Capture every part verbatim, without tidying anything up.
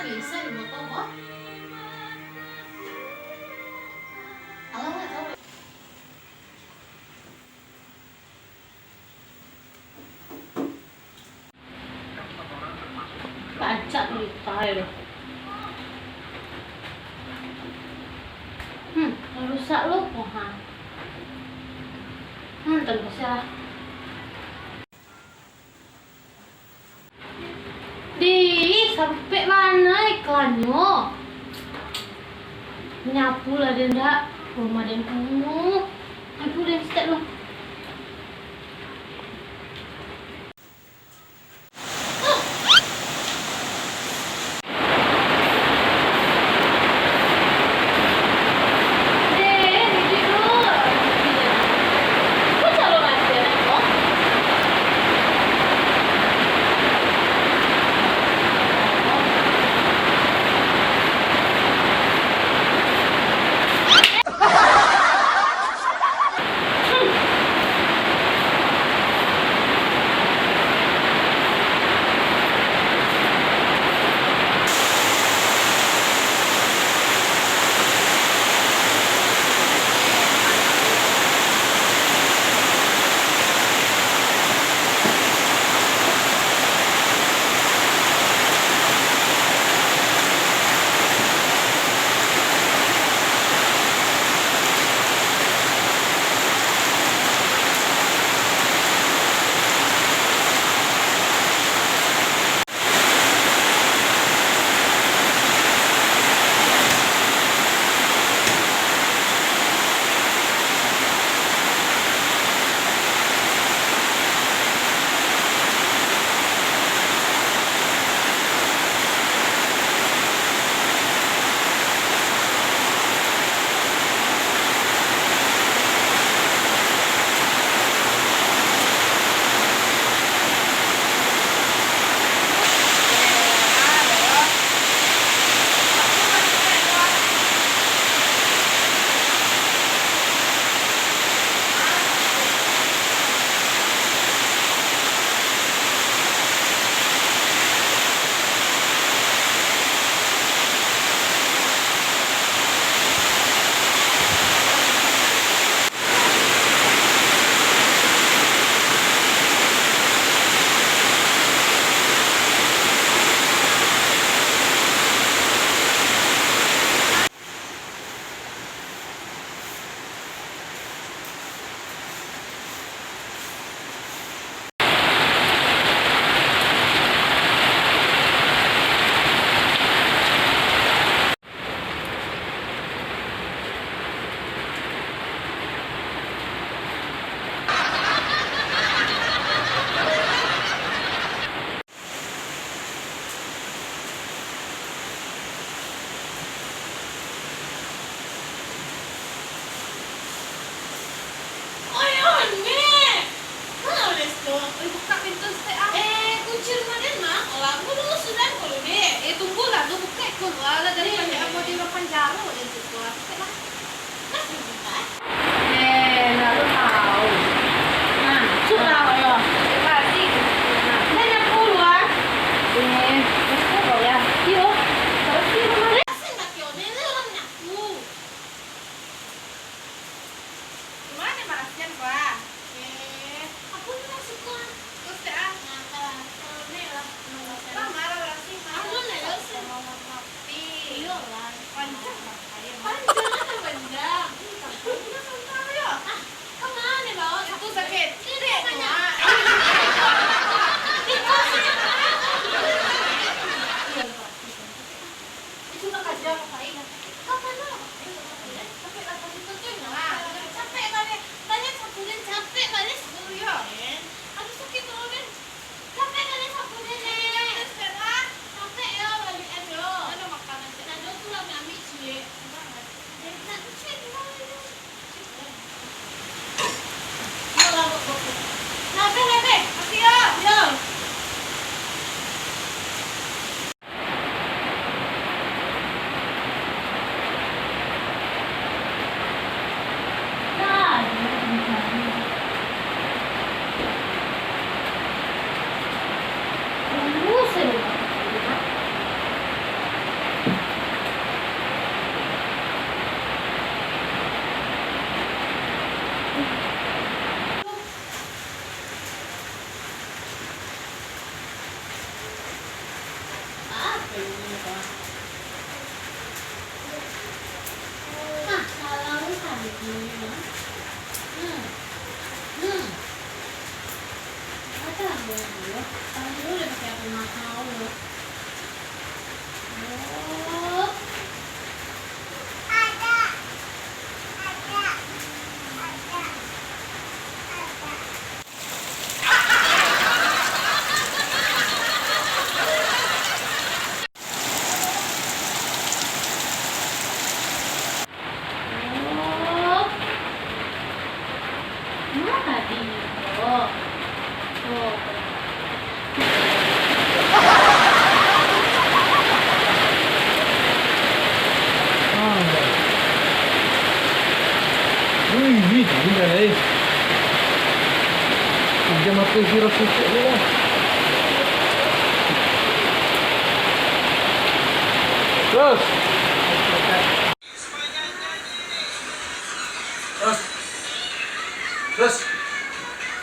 Bisa di motor, boh. Alah, nggak tahu. Pacak berita ya. Hmm, rusak lo, oh, ha. Hmm, tunggu saja lah. Dih, sampai mana iklannyo? Nyapu lah den dak? Rumah den penuh. Nyapu den sitek lu. Oi, Onek! Kama Onek tu? Oi, bukak pintu saketek ah. Eh, kunci rumah den mah? Alah, buru sudah ko lu, Dek. Eh, tunggulah lu, bukak ko lu, alah, dari Dek. Pacak ambo di urang panjaro den situ ah. Bukaklah. Nah, sini, Kak. Eh, ndak tahu. Nah, cuk lah, yo. Cek pasti. Nah, kita nyapu lu ah. Eh, nyapu kau ya. Iyo. Terus di rumah. Asin pakai Onek, lu urang nyapu. Gimana marasian, Pak? Eh, aku tu masuk, Pak. Terus, ah? Nah, kalau, kalau ni lah, kalau sekarang. Pak, marah berarti, Pak. Aku nak dosen. Sama mati. Iyolah. Panjang, Pak. Panjang, ada panjang. Ini kan panjang, Pak, ya. Ah, kemana, Pak? Itu sakit. Ini banyak. Itu sakit. Itu nak kaja, Pak. Kapan, Pak? Tapi lah, kasih tunjuk lah. Capek balik. Balik sapu den, capek balik sapu yo. Aduh, sakik tu, den. Capek balik sapu den, den. Capek yo, balik yo. Ada makanan, Cik. Nado tu lah, ambil, Cik. Nak, Cik, Pakai sirah pucuk ni lah. Terus. Terus. Terus.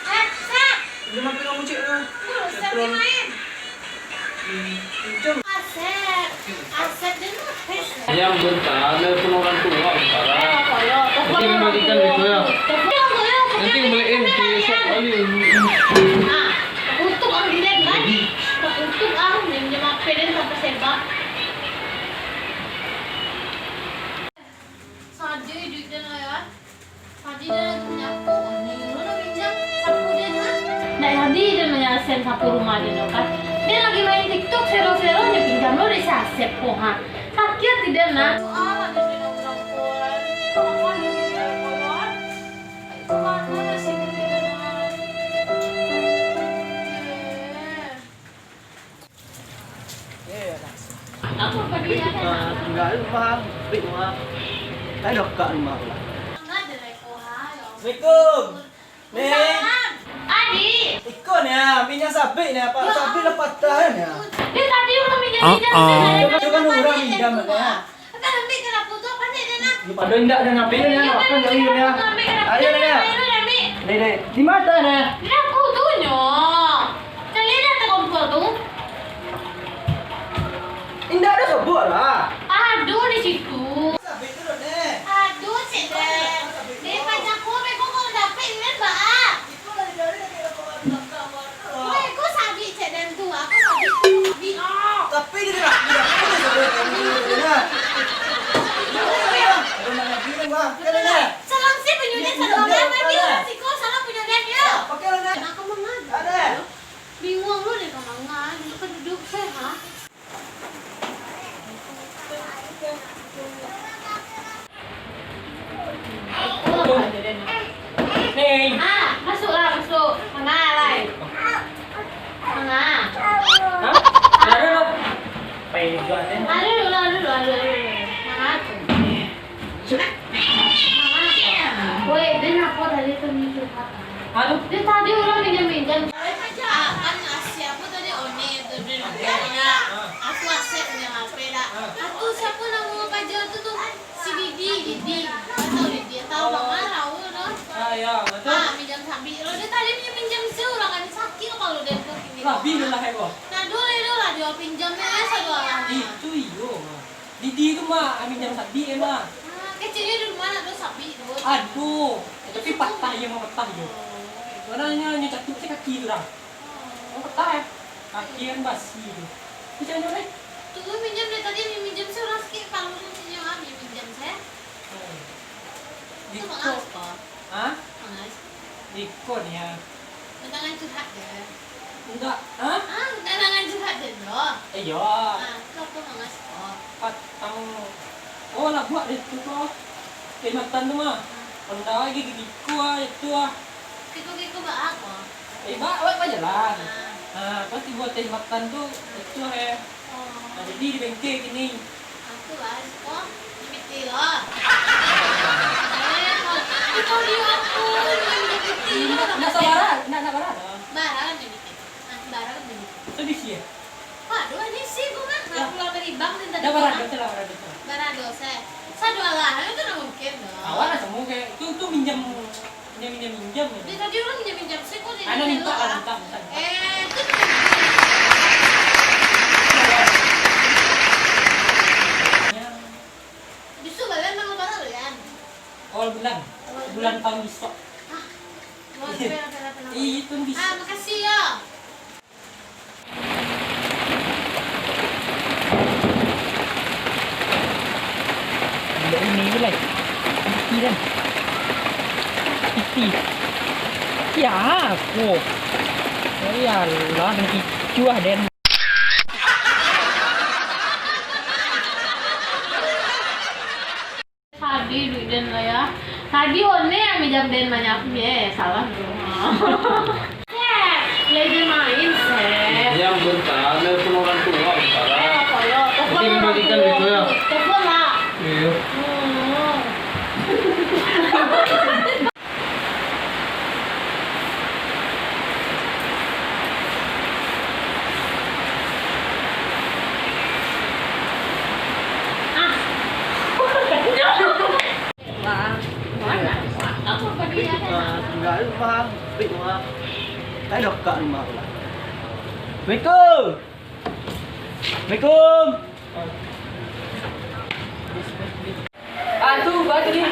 Eh, Sat. Pinjam H P kamu, Cik, lah. Terus, Sat, Terus. main. Hmm, pinjam. Asep. Asep dia mah, Asep. Yang bentar, nelpon orang tua bentar, lah. Eh, apa ya? Nanti kembalikan itu, ya. Nanti kembaliin, besok kali. Nah, untuk orang bilang, kan? Untuk orang yang minjem H P dan sampai sebab. Saja duit den lah, ya. Tadi den lagi manyapu, wah, ni lo nak pinjam sapu den, ha? Ndak jadi den manyapu sapu rumah den tu, kan? Den lagi main TikTok, sero-sero, nyo pinjam lo dek si Asep ko, ha. Sakik ati den, nah. Alah, den bina urang ko, eh. Alah, den bina urang ko, eh. Itu mano nyo si den bina, nah. Eh. Tingga rumah, bik rumah. Lai dokak rumah pulo. Assalamualaikum. Ni. Adi. Iko ni, ah, minyak sabik ni, Pak. Sabik lah patah ni, ah. Dia tadi udah minyak-minyak. Itu kan, itu kan urang minjam ni, ah. Kan ambil ke dapur tu, apa sih dia nak? Yo, pado indak dah ngambil ni, nak makan kali ni. Ayo, ni. Ayo, ni, ambil. Ni, ni. Di mano ni? Di dapur tu nyo. Kalian ada kompor tu? Indak ada kompor lah. Aduh, di situ. Sabik tu, ni. Aduh, cik deh. Dia panjang kau, beko kau dapik, ni, Mbak. Weh, ko sabik cek den tu, aku sabik tu, sabik. Tapi dia nak, dia nak, dia nak, dia nak. Salam si penyudah, salam si penyudah, siko salam penyudah, yo. Oke lah, Nek. Aku mangan. Ada. Bingung lu deh, kau mangan. Lu kan duduk sehat. Hei. Ah, masuklah, masuk. Manga, lai. Manga. Hah? Ada lah. Pai juga, Nek. Ada dulu, ada dulu, ada dulu. Manga tu. Manga tu. Woi, dia kenapa tadi tu minjem? Aduh. Dia tadi orang minjem-minjem. Ah, kan, ah, siapa tadi? Oni tu, dia bilang, "Aku Asep punya H P dah." Ah. Aku siapa nama paja tu, tu? Si Didi, Didi. Kau tahu Didi? Tahu. Oh. Bang Arau tu. Ah, ya, betul. Ah, minjam sabik. Kalau dia tadi minjam-minjam seorang kan sakit kalau dia tu kini. Lah, bini lah, eh, gua. Nah, dulu, dulu lah dia pinjam, eh, satu orang. Itu iyo, mah. Didi tu mah, ah, minjam sabik, eh, mah. Ah, kecilnya di rumah nak tu sabik tu. Aduh, tapi patah, iya mah patah, yo. Oh, oke. Mana nyo, nyo catuk se kaki tu dah. Oh. Oh, patah, eh. Kaki kan basi tu. Macam mana, eh? Tu minjam dari tadi, minjam seorang sikit, kalau tu sini, ah, minjam saya. Hmm. Tu maaf, Pak. Hah? Maaf. Iko ni, ah. Jangan curhat je. Enggak, hah? Ah, jangan curhat je, doh. Eh, yo. Ah, tu apa, maaf, Pak? Patang. Oh, lah buat deh tu, kok. Kalimantan tu mah. Ah. Honda lagi gigi ku, ah, itu, ah. Kiko-kiko baa ko? Eh, ba-, ba-, bajalan. Ah. Ah, pas tibo teh makan tu, itu, eh. Oh. Nah, jadi di bengkel kini. Aku lah, siko. Di piti lo. Eh, ko, iko di aku, di piti lo. Nak, nak sabara, nak, nak bara? Bara di piti. Nah, bara di piti. Itu di sini. Waduh, ini sih gua mah. Ya. Aku lah beli bank dan tadi. Dah, bara dosa lah, bara dosa. Bara dosa. Sadoalah, itu nggak mungkin dong. Awak lah semua kayak, itu, itu minjam, minjam, minjam, minjam. Dia tadi orang minjam-minjam sih, kok dia minta lah, minta, minta. Eh, itu minjam. Besok balian, tanggal berapa balian? Awal bulan. Awal bulan. Bulan tahun besok. Ah, luar biasa, luar biasa. Iya, itu bisa. Ah, makasih ya. Budak ini je lah. Piti kan. Piti. Ya, aku. Ya Allah, dan kicuah den. Tadi duit den lah ya. Tadi One yang minjam den banyak, eh, salah tu. Sep, belajar main, Sep. Yang bentar, nelpon orang tua bentar lah. Eh, apa ya? Nanti kembalikan itu ya. Telepon lah. Iya. Hmm. Ayo, kak rumah aku lah. Assalamualaikum. Assalamualaikum. Ah, tu, batu ni.